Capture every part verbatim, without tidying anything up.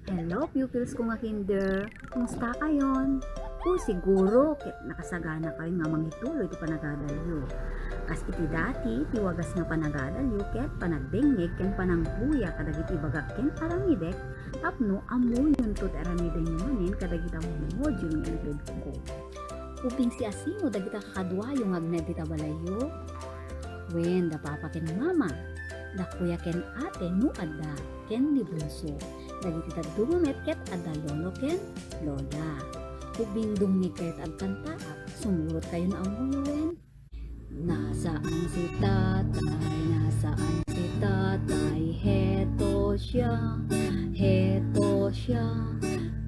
Hello, pupils ko nga kinder. Kumusta kayon? O siguro, ket nakasaganakayon nga mangituloy ti panagadalyo. Kas iti dati, ti wagas nga panagadalyo ket panagdengngeg ken panangpuya kadagiti ibagak ken aramidek tapno ammoyonto ti aramidenyo manen kadagita module nga intedko. Ubbing siasino dagita kakaduayo nga agna dita balayyo? Wen, da papa ken mama, da kuya ken ate no adda, ken ni bunso. Dagiti dadduma met ket adda lolo ken lola. Ubbing dumngegkayo ta agkantaak, sumurotkayo no ammoyo wen? Nasaan si tatay, nasaan si tatay, heto siya, heto siya.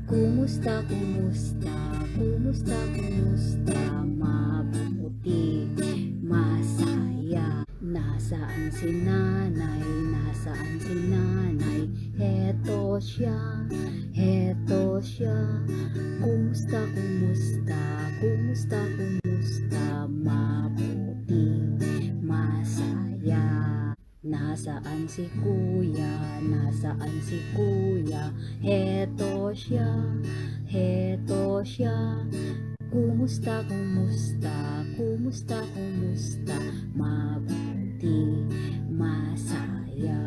Kumusta, kumusta, kumusta, kumusta, mabuti, masaya. Nasaan si nanay, nasaan si nanay, heto siya, heto siya. Kumusta, kumusta, kumusta, kumusta, mabuti, masaya. Nasaan si kuya? Nasaan si kuya? Heto siya, heto siya. Kumusta, kumusta, kumusta, kumusta? Mabuti, masaya.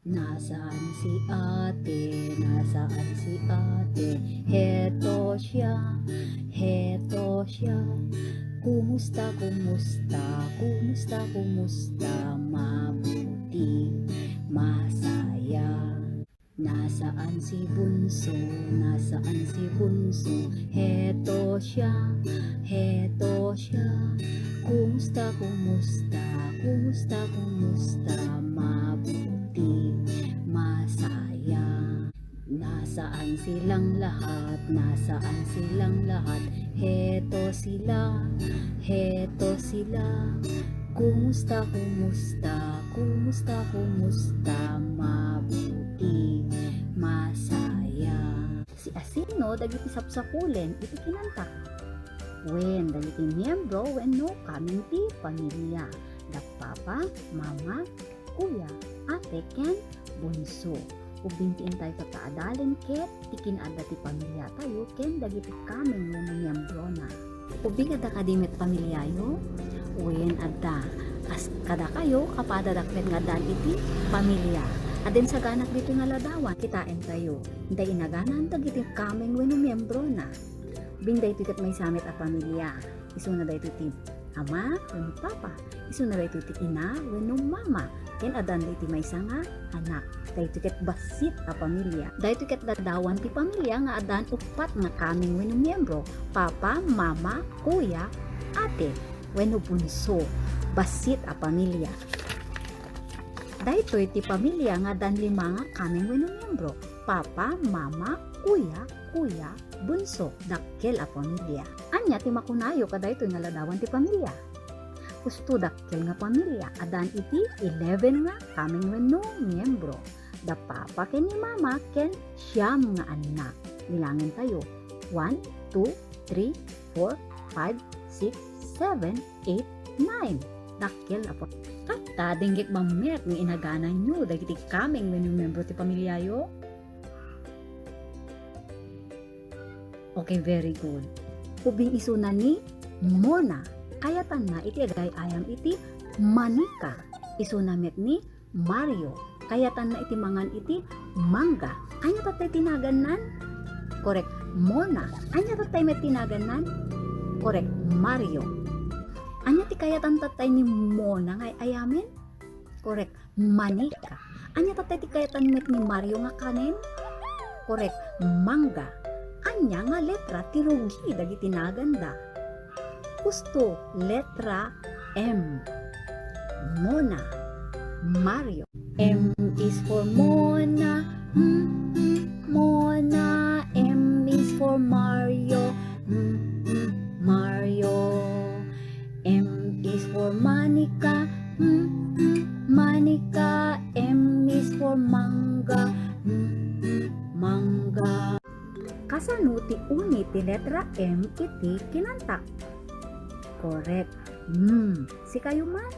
Nasaan si ate? Nasaan si ate? Heto siya, heto siya. Kumusta, kumusta, kumusta, kumusta? Mabuti, masaya. Nasaan si bunso? Nasaan si bunso? Heto siya, heto siya. Kumusta, kumusta, kumusta, kumusta? Mabuti, masaya. Nasaan silang lahat? Nasaan silang lahat? Heto sila, heto sila. Kumusta, kumusta, kumusta, kumusta? Mabuti, masaya. Siasino dagiti sapsapulen iti kinanta? Wen, dagiti miyembro wenno kameng ti pamilia. Da papa, mama, kuya, ate, ken bunso. Ubbing ti intayto ta adalen ket ti kin-adda ti pamiliatayo ken dagiti kameng wenno miembrona. Ubbing adda kadi met pamiliayo? Wen, adda. Kas kadakayo, kapadadak met nga addaan iti pamilia. Adda insaganak ditoy nga ladawan, kitaentayo. Intay inaganan dagiti kameng wenno miembrona. Ubbing daytoy ket maysa met a pamilia. Isuna daytoy ti ama wenno papa. Isuna daytoy ti ina wenno mama. Ken addaan iti maysa nga anak. Daytoy ket bassit a pamilia. Daytoy ket ladawan ti pamilia nga addaan uppat nga kameng wenno miembro. Papa, mama, kuya, ate, wenno bunso. Bassit a pamilia. Daytoy ti pamilia nga addaan lima nga kameng wenno miembro. Papa, mama, kuya, kuya, bunso, dakkel a pamilia. Ania ti makunayo kadaytoy nga ladawan ti pamilia? Husto dakkel nga pamilia, addaan iti eleven nga kameng wenno miembro. Da papa ken ni mama ken siam nga annak. Bilangentayo. One, two, three, four, five, six, seven, eight, nine. Dakkel a pamilia. Katta, dengngeg met nga inagananyo dagiti kameng wenno miembro ti pamiliayo. Okay, very good. Ubbing isuna ni Mona. Kayatanna iti agay-ayam iti manika. Isuna met ni Mario. Kayatanna iti mangan iti mangga. Ania tattay ti nagannan? Korek, Mona. Ania tattay met ti nagannan? Korek, Mario. Ania ti kayatan tattay ni Mona nga ay-ayamen? Korek, manika. Ania tattay ti kayatan met ni Mario nga kanen? Korek, mangga. Ania nga letra ti rugi dagiti naganda? Husto, letra M. Mona, Mario. M is for Mona, mm, mm, Mona. M is for Mario, mm, mm, Mario. M is for manika, mm, mm, manika. M is for mangga, mm, mm, mangga. Kasano ti uni ti letra M iti kinantak? Korek. Hmm, sikayo man?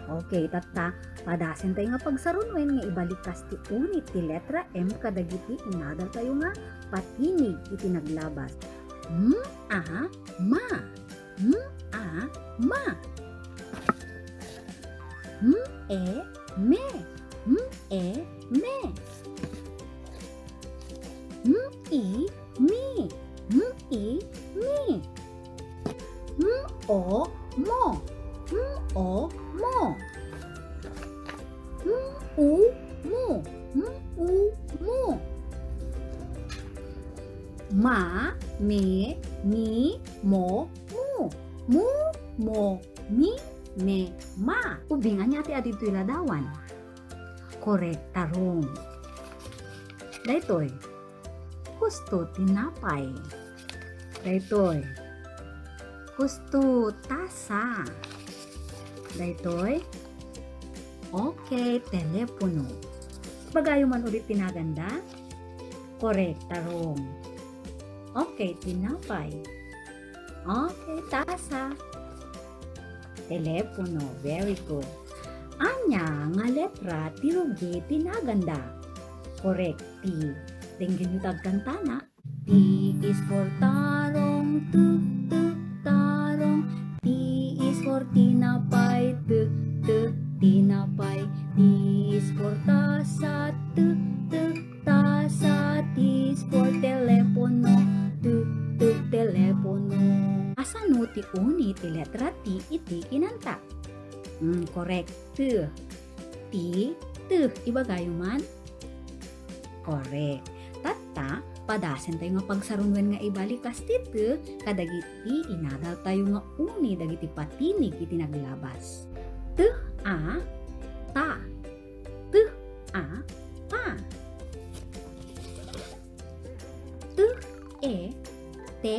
Okay, tatta, padasen tayo nga pagsarunuen nga ibalikas ti unit ti letra M kadagiti inadaltayo nga patinig iti naglabas. M, a, ma. M, a, ma. M, e, me. M, e, me. M, i, mi. M, i, mi. M, o, mo. M, o, mo. M, u, mu. M, u, mu. Ma, me, mi, mo, mu. Mu, mo, mi, me, ma. Ubing, ania ti adtoy ladawan? Korek, tarong. Daytoy. Kusto, tinapay. Daytoy. Kusto, tasa. Daytoy. Okay, telepono. Ibagayo man ulit ti naganda. Korek, tarong. Okay, tinapay. Okay, tasa. Telepono. Very good. Ania nga letra ti rugi ti naganda? Korek, T. Denggenyo ta agkantana. T is for tarong, tuk, tuk, tarong. T is for tinapay, tuk, tuk, tinapay. T is for tasa, tuk, tuk, tasa. T is for telepono, tuk, tuk, telepono. Kasano ti uni ti letra T iti kinanta? Mm, correct. T. T, T. Ibagayo man. Correct. Tatta, padasen tayo nga pagsarunuen nga ibalikas ti T kadagiti inadal tayo nga uni dagiti patinig iti naglabas. T, a, ta. T, a, ta. T, e, te.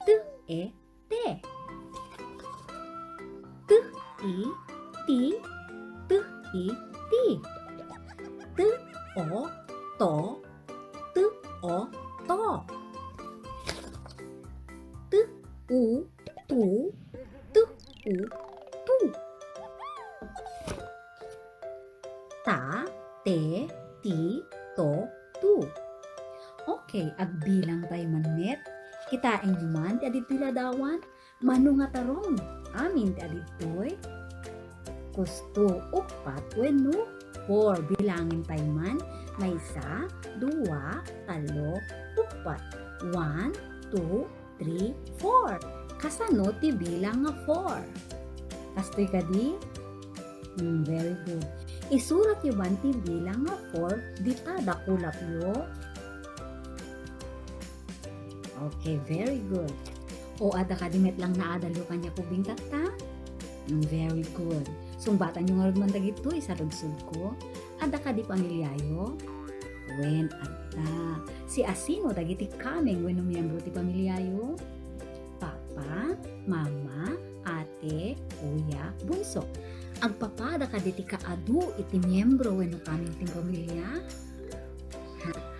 T, e, te. T, i, ti. T, i, ti. T, o, to. T, o, to. T, u, tu. T, u, tu. Ta, te, ti, to, tu. Okay, agbilang tayo man met. Kitaenyo man ti adtoy ladawan. Mano nga tarong? Amin ti adtoy. Kusto, uppat wenno four. Bilangen tayo man. Maysa, dua, tallo, uppat. One, two, three, four. Kasano ti bilang nga four? Kastoy kadi? Mm, very good. Isuratyo man ti bilang nga four dita dakulapyo. Okay, very good. O, adda kadi met lang naadalyo kaniak ubing tatta? Mm, very good. Sungbatanyo ngarud man dagitoy sa lugsodko. Adda kadi pamiliayo? Wen, adda. Siasino dagiti kameng wenno miyembro ti pamiliayo? Papa, mama, ate, kuya, bunso. Agpapada kadi ti kaadu iti miyembro wenno kameng ti pamilia?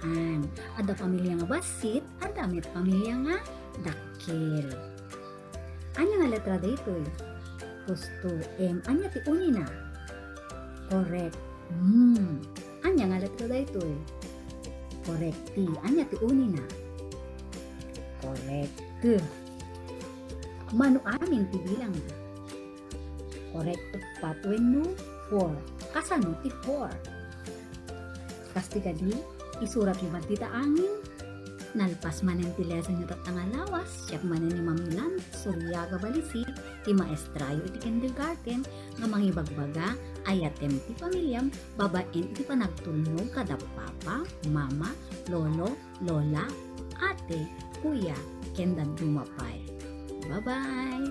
Haan. Adda pamilia nga bassit, adda met pamilia nga dakkel. Ania nga letra daytoy? Kusto, M. Ania ti unina? Correct. Hmm. Ania nga letra daytoy? Correct, T. Ania ti unina? Correct, T. Mano amin ti bilang? Correct, uppat wenno four. Kasano ti four? Kastoy kadi, isuratyo man dita amin. Nalpas manen ti lessonyo tatta nga lawas, siak manen ni Ma'am Yolanda Suriaga Balisi, ti maestrayo iti kindergarten, nga mangibagbaga, ayatem ti pamiliam babaen iti panagtulnog kada papa, mama, lolo, lola, ate, kuya, ken dadduma pay. Bye-bye!